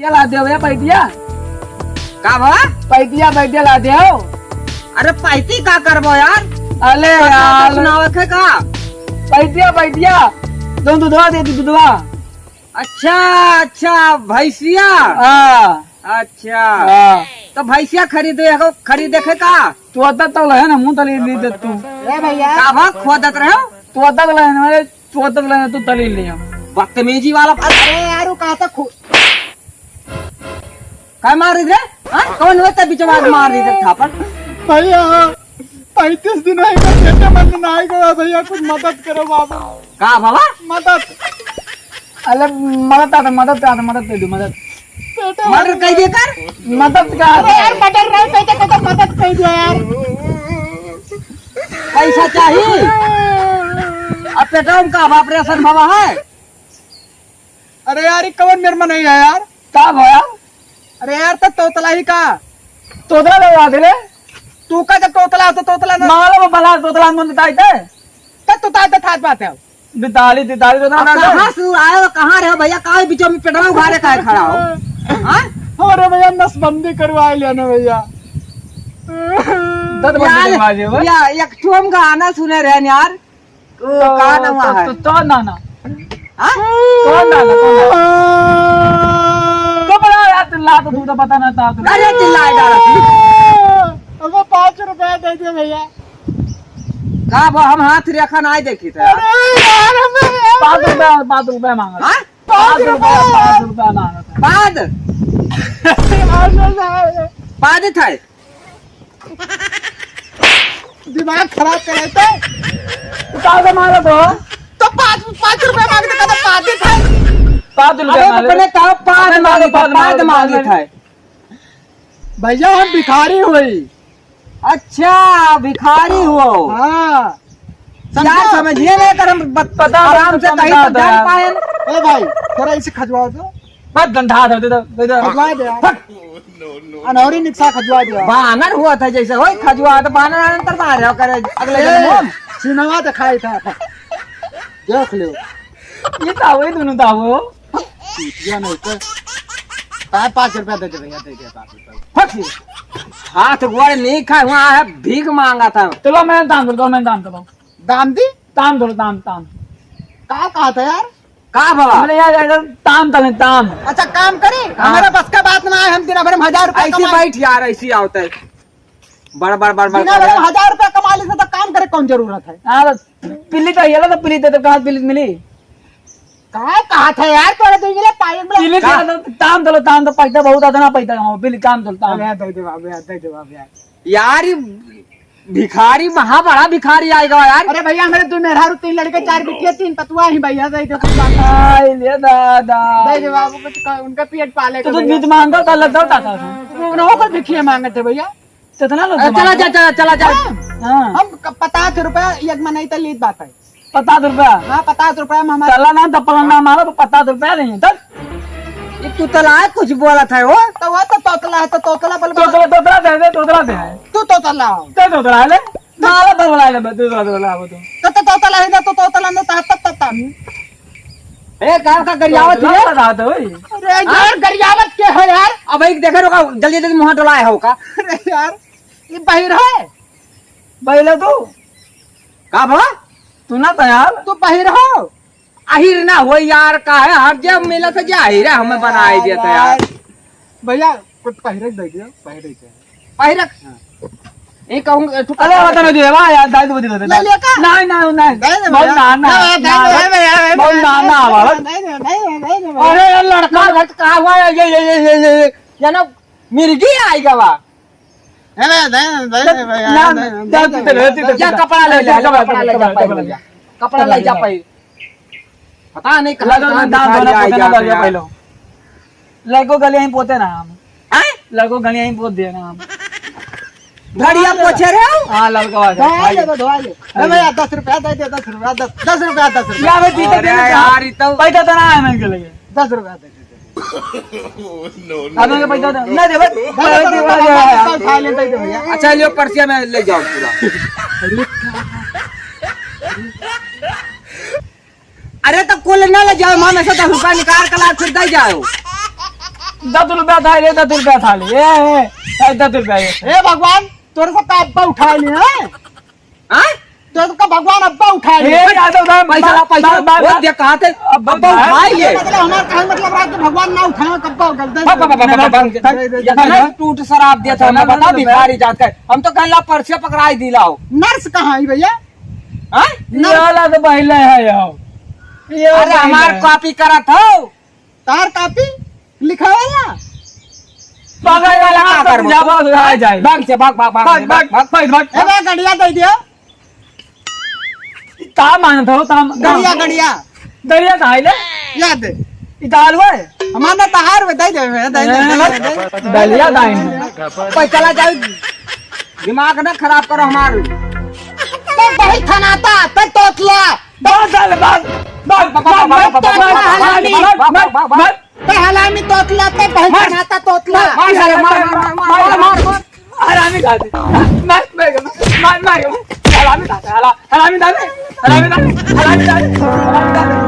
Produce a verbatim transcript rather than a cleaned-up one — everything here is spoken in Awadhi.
ये ला देव, ये बैठिया। का बा? बैठिया, बैठिया ला देव। अरे, पैती का करबो यार? अले पता यार। सुनावे के का? बैठिया, बैठिया। दो दूधवा दे दी, दूधवा। अच्छा, अच्छा, भैंसिया। हाँ। अच्छा। हाँ। तो भैंसिया खरीदे हो, खरीदे के का? तू आता तो लहे ना, मुंह तली ली दे तू। ए भैया। का बा, खोदत रहे हो? तू आता तो लहे ना, अरे, तू आता तो लहे ना, तू तली ले हम। बदतमीजी वाला। अरे यार, वो कहा था खो- का मार रही रे? हाँ? कौन होता बीच में मार रही रे थापड़? भैया, पैंतीस दिन है, पेटे बंद ना आएगा भैया, कुछ मदद करो बाबू। का बाबा? मदद। अरे मदद आता, मदद आता, मदद कर दो, मदद। पेटे मर्डर बंद कर दिया कर। मदद का अरे यार, मर्डर नहीं कहते, कहते मदद कर दो यार। पैसा चाहिए? अब पेटवा में का ऑपरेशन बाबा है? अरे यार, ये कवन मेर में नहीं है यार? का भया? अरे यार, तो तोतला ही का? तोतला लगवा दे रे। तू का जब तोतला हो तो तोतला ना। मालो वो भला तोतला मन ताई ते। तब तो ताई ते थात बात है। दिताली, दिताली तो ना अब ना दे। कहाँ से आए हो, कहाँ रहे हो भैया? काहे बीचों में पेटवा उघारे काहे खड़ा हो? हाँ? अरे भैया, नसबंदी करवा लिया ना भैया। दर्द बंदी यार, करवा लिया भाई। या, एक ठो हम गाना सुने रहे यार। ओ, तो, का नाम तो, है? तो, तो नाना। हाँ? तो नाना, तो नाना। तो बड़ा यार, चिल्ला तो तू तो पता ना था तू। अरे चिल्लाए डाला तू। हमको पाँच रुपया दे दे भैया। का बा, हम हाथ रेखा नाई देखी थे। अरे यार, हमें यार। पाँच रुपया, पाँच रुपया मांगा। हाँ? पाँच रुपया, पाँच रुपया मांगा था। पाद। पाँच रुपया। पाद था। दिमाग खराब करे तो। तो का से मारा तो? तो पाँच, पाँच रुपया मांगते का तो पाँच ही था। पाँच रुपया अबे मांगे। अपने कहा पाँच अबे मांगे, मांगे, पाँच पाँच मांगे, मांगे पाँच था। भैया हम भिखारी हुई। अच्छा, भिखारी हो। हाँ। यार समझिए ना, अगर हम बत-, पता आराम से समझा कहीं तो दो जान यार। पाए। ए भाई, थोड़ा इसे खजवाओ तो। बस गंधा दे, दे, दे, दे, दे। खजवा दे यार। फक। अनौरी निक्सा खजवा दे यार। बानर हुआ था जैसे, होय खजवा तो बानर आनंद तर बाहर हो करे अगले ए, जन्म में। सिनेमा दिखाई था। देख लो। ये का हुई दोनों का हो? चूतिया नहीं तो। पाँच, पाँच रुपया दे दे भैया, दे दे पाँच रुपया। फक। हाथ गोड़ नहीं खाए, वहाँ है भीख मांगा था। चलो मैं दान दो, मैं दान दो। दाम दी? ताम धरो, ताम, ताम। का कहत है यार? का बाबा? हमरे यार, यार, ताम तले, ताम। अच्छा, काम करी? हाँ। हमारा बस का बात ना है, हम दिन भर में हजार रुपया ऐसी कमाई। बैठ यार, ऐसी आवत है। बड़, बड़, बड़, बड़ दिन भर में करे। हजार रुपया कमा ली, तो काम करे कौन जरूरत है? हाँ, तो पिल्ली तो हियाला, तो पिल्ली दे, तो कहाँ पिल्ली मिली? का कहत है यार, तोरे दिन मिले, पायल मिले। पिल्ली का? हियाला, तो ताम तलो, ताम तो पैसा बहुत आता ना, पैसा कमाओ, पिल्ली ताम तलो, ताम। अरे यार, दे दे बाबू यार, दे दे बाबू यार। यार, ये भिखारी, महा बड़ा भिखारी आएगा यार। अरे भैया, हमारे दो मेहरारू, तीन लड़के, चार बिटिया, तीन पतुआ ही भैया, दे दे कुछ बात। आई ले दादा। दे दे बाबू, कुछ का, उनका पेट पाले तो का तू भैया। भीख मांगो, तो लग जाओ दादा। उन्हों को भिखिया मांगत है भैया। कितना लोग अरे चला मांगो? जा, चला, चला जा। हाँ। हम क-, पचास रुपया एक मनई त लीत बात है। पचास रुपया? हाँ, पचास रुपया में हमारे चला ना, तो पलंग ना मारो, तो पचास रुपया नहीं है, चल। ये तू तला है, कुछ बोलत है वो। तो वो तो तोतला है, तो तोतला बोल, बोल। तोतला, तोतला दे दे, तोतला दे है। तू तोतला हो। ते तोतला है ले? माला धरवला ले, तू तोतला, तोतला हो तू। तो, तो तोतला है ना, तो तोतला ना, तो, तो, तो, तो। ए, का, का गरियावत है? गरियावत है, ओए। अरे यार, गरियावत के है यार? अब एक देखे रुका, जल्दी, जल्दी मुंह डोलाए हो का? अरे यार, ये बहिर है? बहिर है तू? का भा? तू ना तो यार। तू बहिर हो? अहिर ना हो यार, का है? हर जब मिलत है, जे अहिर है, हमें बनाए देत है यार। भैया, कुछ पहिरक दे दियो, पहिरक दे। पहिरक? हाँ। ये कहूँ, तू अरे, बता ना, देवा यार, दाई तो बता दे। ले लिया का? नहीं, नहीं, नहीं। दे दे बहुत भैया। नाना, दे दे नाना, भैया, भैया, बहुत भैया, नाना दे दे, वाला। दे दे, दे दे, दे दे भैया। अरे, ये लड़का, लड़का हुआ है, ये, ये, ये ना, मिर्गी आएगा वा। है ना, दे, दे, दे, दे, भैया, ना, दे, दे, जा, दे, तू दे, दे, तू दे, जा, जा, कपड़ा ले ले, कपड़ा, कपड़ा ले जा, कपड़ा, पहले कपड़ा। भैया। कपड़ा ले जा, पहले। पता नहीं कहाँ लगा, से लगा, दान, दान, भिखारी दान, आएगा दान, यहाँ। पहले। लड़को गली यहीं पोते ना हम। हैं? लड़को गली यहीं पोत दिया ना हम। घड़िया पोछे रहे हो? हाँ, लड़का आ गया। धोआ ले, धोआ ले। अरे भैया, दस रुपया दे दे, दस रुपया, दस, दस रुपया, दस रुपया। या भाई, पीते अरे पीते यार, ये तो पैसा तो ना है, मैं के लगे। दस रुपया दे दे। अब मेरे पैसा दे, नहीं दे भाई। भाई, दे, दे, दे, दे, दे, दे, दे, दे, दे, दे, दे, दे, दे, दे, दे, दे। अच्छा, लियो, पर्सिया में ले जाओ पूरा। अरे, तो कुल ना ले जाओ, माँ में से दस रुपया निकाल के ला, फिर दे जाओ। दस रुपया था ले, दस रुपया था ले, ए, ए, ए, दस रुपया ये। हे भगवान, तोरे से का अब्बा उठाए ले, हैं? हाँ? तोरे से का भगवान अब्बा उठाए ले? ए, यादव साहब, पैसा ला, पैसा ला। बा-, बा-, वो बा-, देख, कहाँ थे? अब्बा अब्बा उठाए ले। मतलब, हमार कहे मतलब रहा कि भगवान ना उठाए, कब्बा गलत है। बा-, बा-, बा-, बा-, बा-, बा-, बा-, ये ना टूट शराब दिया था, हमें बता, भिखारी जात का है। हम तो कहला परसे पकड़ाई दिलाओ। नर्स कहाँ है भैया? हाँ? ये वाला तो पहले है, आओ। ये अरे, पहले हमार है। कॉपी करत हो। तार कॉपी लिखावेला? बगल वाला का करबो? जाबो, आ जाए। भाग से, भाग, भाग, भाग, भाग, भाग, भाग। भाग, भाग। ए बे, गड़िया दे दियो। ता मानत हो, ता मा-, गड़िया, गड़िया। गड़िया का है ले? या दे। ई दाल हुआ है? हमार ना तहार में दे दे, दे दे, दे दे। दलिया दाइन। पैसा ला जाए। दिमाग ना खराब करो हमार। तो वही थनाता, तो तोतला। बस, बस, बस, बस, बस, बस, बस, बस, बस, बस, बस, बस, बस। ते हलामी तोतला, ते मार। पहचानाता तोतला। मार, मार, मार। हरामी दादे। मार, मार, मार, मार, मार। हरामी दादे, हला-, हरामी दादे, हरामी दादे, हरामी दादे, हरामी दादे।